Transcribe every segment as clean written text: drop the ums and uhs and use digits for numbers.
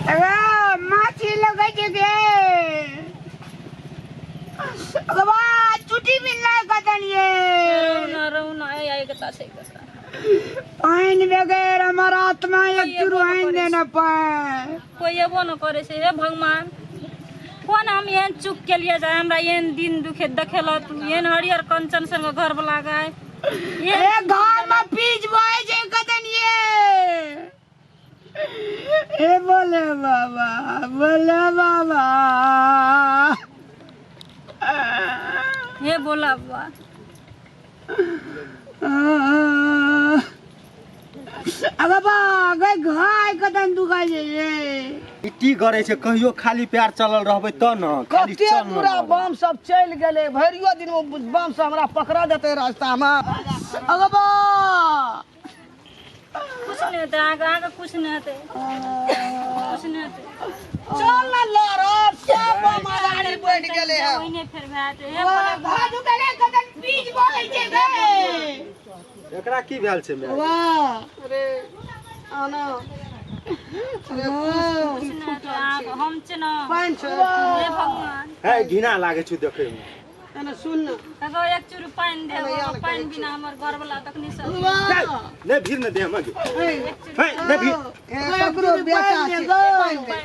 अरे माछी लगै छै गे। अगबा चुटी मिलनाइ कतन ये। रौना रौना ए आई कता छै कता। पानि बगैर हमर आत्मा एक चूरू आनि देने पानि। कोई एबो न करे छै। हे भगवान, कोन हम एहन चूक केलिए जे हमरा एहन दिन दुखे देखेल तू, एहन हरियर कंचन संग घर वाला गाय। ए घर में पीज बहे छै कतन ये। ए बोले बाबा, बोले बाबा। हे बोला बाबा। अरे बा गई घाय कतन दुखाइ छै ये। ई की करै छै? कहियो खाली पैर चलल रहबै तऽ न खाली कते चल न पूरा रहबै। बम सब चलि गेलै, भरियो दिन ओ बम सब हमरा पकड़ा देतै रास्तामे। अरे बा कुछ नहीं होते, आगे आगे कुछ नहीं होते, कुछ नहीं होते। चल न लड़ब, सब बम अगाड़ी बढ़ि गेलै हँ। ओहिने फेर भए जेतै। हे बोला घा दुखाइ कतन पीज बहे छै गे। एकरा की भेल छै माय? वाह अरे आना अरे कुछ नहीं होते, आगे हम छै न। पानि छै। हे भगवान। हे घिना लागै छौ देखै मे। एने सुन न। एगो एक चूरू पानि दे, पानि बिना हमर घरवला तखनी से। नहि भीड़ ने दे हम गे। हे नहि भीड़। ए, ककरो बेटा छै, पानि दे।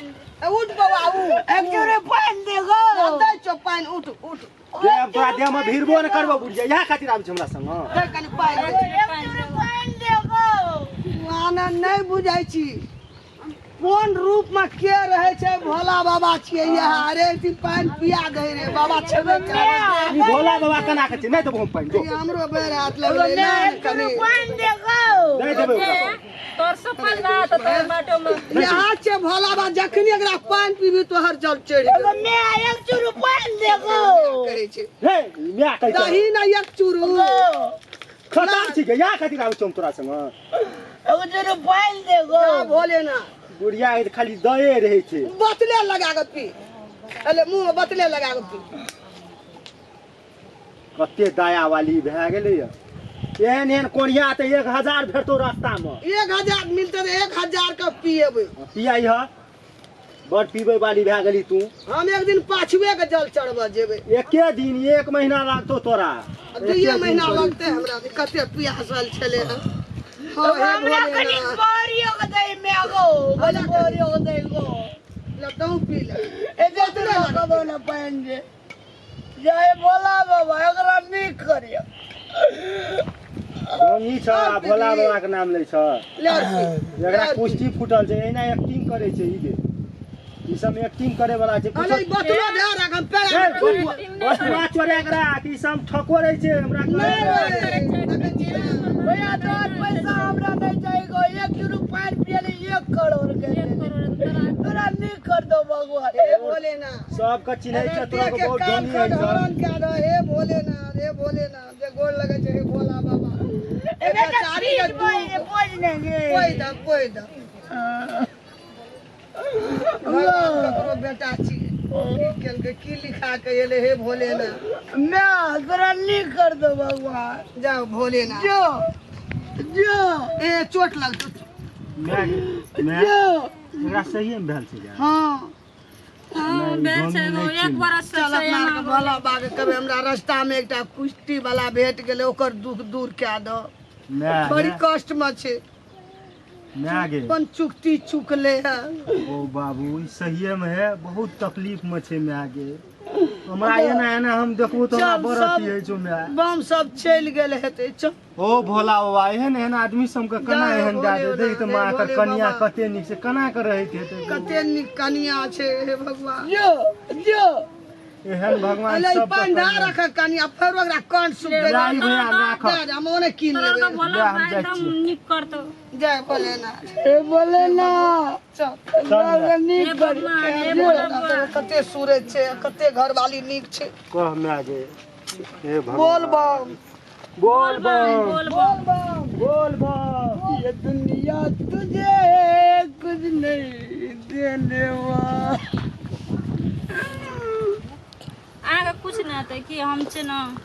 ए, उठ बौआ उठ। एक चूरू पानि दे गो। दै छौ पानि, उठ उठ। दे अब तोरा देह मे भीड़बो ने करबो बुढ़िया, इएह खातिर आबै छै हमरा संग। दे कनि पानि दे। एक चूरू पानि दे गो। आना नहि बुझै छी कोन रूप में के रहे छै। भोला बाबा छियै इएह। अरे एक दिन पानि पिया दे रे बाबा, छेबे करे। ई भोला बाबा केना के छै? नहि देबो हम पानि, जो। ई हमरो बेर हाथ लगलै ने एक चूरू कनि। पानि दे गो। नहि देबै ओकरा पानि। तोर सफल बा तऽ तोर बाटो में। यहाँ छै भोला बाबा, जखनी एकरा पानि पीबी तोहर जल चढ़ि एगो मैं एक चूरू पानि दे गो। कहै छै। हे माय कहै छै। दही ने एक चूरू। खतम छी गे, इएह खातिर आबै छौ हम तोरा संग। एगो चूरू पानि दे गो। जा भोलेना। बुढ़िया के खाली दए रहै छै। बोतले लगा के पी, अले मुंह में बोतले लगा के पी। कते दया वाली भए गेलै। एहन एहन कोढ़िया तऽ 1000 भेटतौ रास्तामे। 1000 मिलतै तऽ 1000 के पिएबै। पियाई ह, बड़ पीबै वाली भए गेली तू। हम एक दिन पाछुए के जल चढ़बऽ जेबै। एके दिन 1 महीना लागतौ तोरा। 2 महीना लगतै हमरा। कते पियासल छलै हँ। हँ हे हमरा कनि भोलेनाथ। बोरियो के दे मैं गो, कनि बोरियो के दे गो। ले तू पी ले। ए जे तोरा कहबो न पानि जे जय भोला बाबा, एकरा नीक करियो। ढोंगी छ आ भोला बाबा के नाम लै छ। ले और पी। एकरा कुश्ती फूटल छै, एहिना एक्टिंग करै छै। ई जे ई सब एक्टिंग करे वाला छै। अरे ई बोतलो दे राख, हम पेड़ा ए, बटुआ चोरा के राख, ई सब ठकोरै छै हमरा। नहीं रे, देखै छियै। भैया तोहर पैसा हमरा नहीं चाहिए गो। एक चूरू पानि पियली 1 करोड़ के तोरा नीक कर दो भगवान। हे भोलेनाथ। सबके चिन्है छै तोरा के, के बहुत कान धनी खट है सब। हरण कए दह हे भोलेनाथ, हे भोलेनाथ जे गोर लगै छै हे भोला बाबा। ए बेटा बेचारी के पीज बोल दुख। बोल ने गे। कोइ दह, कोइ दह। भगवान ककरो बेटा छी की केलकै, की लिखा के एलै हे भोलेनाथ। मैं तोरा नीक कर दो भगवान। जाओ भोलेनाथ। जो जो ए चोट लगतौ। माय माय जो एकरा सहिए मे भेल छै यार। हँ हँ भेल छै एगो 1 बरस से चल छै अपना एना। आरके भोला बाबा के कभी हमरा रास्ता में एकटा कुश्ती वाला भेट गेलै, ओकर दुख दूर कए दऽ। माय बड़ी कष्ट में छै। माय गे। अपन चुकती चुकले है। ओ बाबू, ई सहिए मे है, बहुत तकलीफ में छै माय गे। हमरा एना एना हम देखबो तऽ हमरा चल बड़ सब अथी होइ छौ माय। बम सब चलि गेल हेतै, चल। ओ भोला बाबा, एहन एहन आदमी सबके केना जय एहन दए दे। देख तऽ माँ, एकर भोले कनिया बाबा। कते नीक छै, केना के रहैत हेतै। कते नीक कनिया छै हे भगवान। जो जो एहन भगवान अले ई सबके पानि धऽ कनिया। रख कनिया, फेर ओकरा कंठ सुखतै। जा ई भैया राख। दे दे, हम ओने कीन तोरा लेबै। के भोला ले, हम बाबा जाइ एकदम छियै। नीक करतौ। जय भोलेनाथ। हे भोलेनाथ। चल। चल माय। नीक हे कर। भगवान, हे भोला बाबा। कते सूरज छै, कते घरवाली नीक छै। कह माय गे, हे भगवान। बोल बम। बोल बम। बोल बम। बोल बम। ये दुनिया तुझे कुछ नहीं देने वाला। अहाँके कुछ नहि हेतै कि हम छै न।